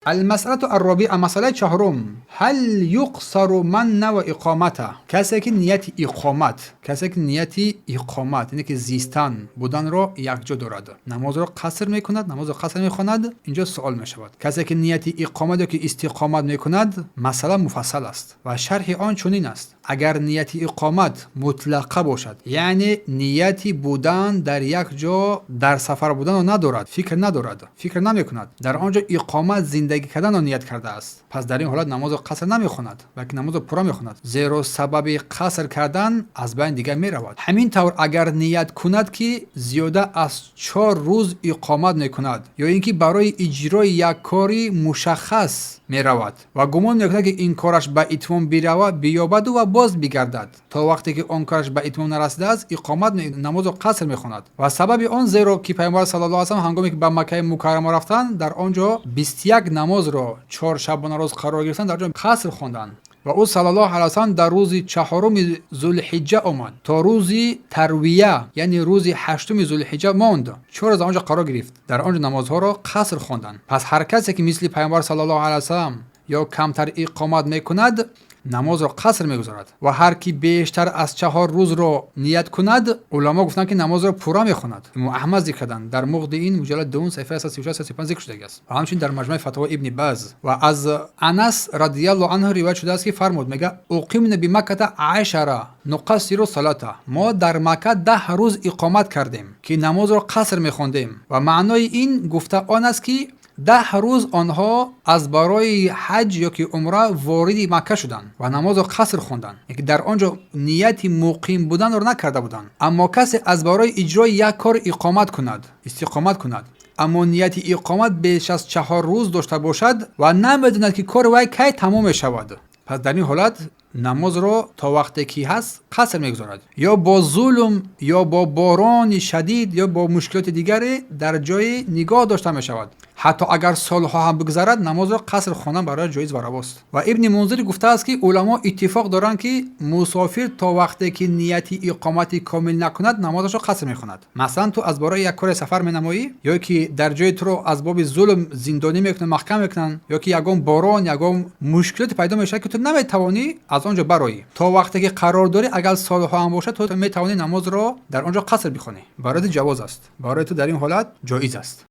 المسألة الرابعة، масъалаи чаҳорум: هل يقصر من نوى الإقامة؟ Касе ки нияти иқомат, касе ки нияти иқомат, яъне ки зистан, буданро якҷо дорад, намозро қаср мекунад, намозро қаср мехонад? Инҷо суол мешавад: касе ки нияти иқомат ё ки истиқомат мекунад, масъала муфассал аст ва шарҳи он чунин аст: агар нияти иқомат мутлақа бошад, яъне нияти будан дар як ҷо, дар сафар буданро надорад, фикр надорад, фикр намекунад, дар он ҷо иқомат, зиндагӣ карданро ният кардааст, пас дар ин ҳолат намозро қаср намехонад, балки намозро пурра мехонад, зеро сабаби қаср кардан аз байн дигар меравад. Ҳамин тавр, агар ният кунад, ки зиёда аз 4 рӯз иқомат мекунад ё ин ки барои иҷрои як кори мушаххас меравад ва гумон мекунад, ки ин кораш ба итмом биёбаду ва боз бигардад, то вақте ки он кораш ба итмом нарасидааст, иқомат, намозро қаср мехонад. Ва сабаби он, зеро ки Пайғамбар صلى الله عليه وسلم ҳангоме ки ба Маккаи Мукаррама рафтанд, дар он ҷо 21 намозро 4 шабонарӯз қарор гирифтанд, дар ҷо қаср хонданд. Ва ӯ صلى الله عليه وسلم дар рӯзи чаҳоруми Зулҳиҷҷа омад, то рӯзи Тарвия, яъне рӯзи ҳаштуми Зулҳиҷҷа монд, 4 рӯз он ҷо қарор гирифт, дар он ҷо намозҳоро қаср хонданд. Пас ҳар касе ки мисли Пайғамбар صلى الله عليه وسلم ё камтар иқомат мекунад, намозро қаср мегузорад. Ва ҳар ки бештар аз 4 рӯзро ният кунад, уламо гуфтанд, ки намозро пурра мехонад. Имом Аҳмад зикр карданд дар Муғни ин муҷаллад дувум, саҳифаи 136, 135 зикр шудагиаст ва ҳамчунин дар Маҷмӯи Фатвои Ибни Баз. Ва аз Анас رضي الله عنه ривоят шудааст, ки фармуд, мега: أقمنا بمكة 10 نقصر الصلاة. Мо дар Макка 10 рӯз иқомат кардем, ки намозро қаср мехондем. Ва маънои ин гуфта он аст, ки 10 рӯз онҳо аз барои ҳаҷ ё ки умра вориди Макка шуданд ва намозро қаср хонданд, ки дар он ҷо нияти муқим буданро накарда буданд. Аммо касе аз барои иҷрои як кор иқомат кунад, истиқомат кунад, аммо нияти иқомат беш аз 4 рӯз дошта бошад ва намедонад, ки кори вай кай тамом мешавад, пас дар ин ҳолат намозро то вақте ки ҳаст қаср мегузорад. Ё бо зулм, ё бо борони шадид, ё бо мушкилоти дигаре дар ҷое нигоҳ дошта мешавад, ҳатто агар солҳо ҳам бигзарад, намозро қаср хондан барои ҷоиз ва равост. Ва Ибни Мунзир гуфтааст, ки уламо иттифоқ доранд, ки мусофир то вақте ки нияти иқомати комил накунад, намозашро қаср мехонад. Масалан, ту аз бораи як коре сафар менамоӣ ё ки дар ҷои туро аз боби зулм зиндонӣ мекунанд, маҳкам мекунанд, ё ки ягон борон, ягон мушкилоте пайдо мешавад, ки ту наметавонӣ аз он ҷо бароӣ, то вақте ки қарор дорӣ, агар солҳо ҳам бошад, ту метавонӣ намозро дар он ҷо қаср бихонӣ. Барои ту ҷавоз аст, барои ту дар ин ҳолат ҷоиз аст.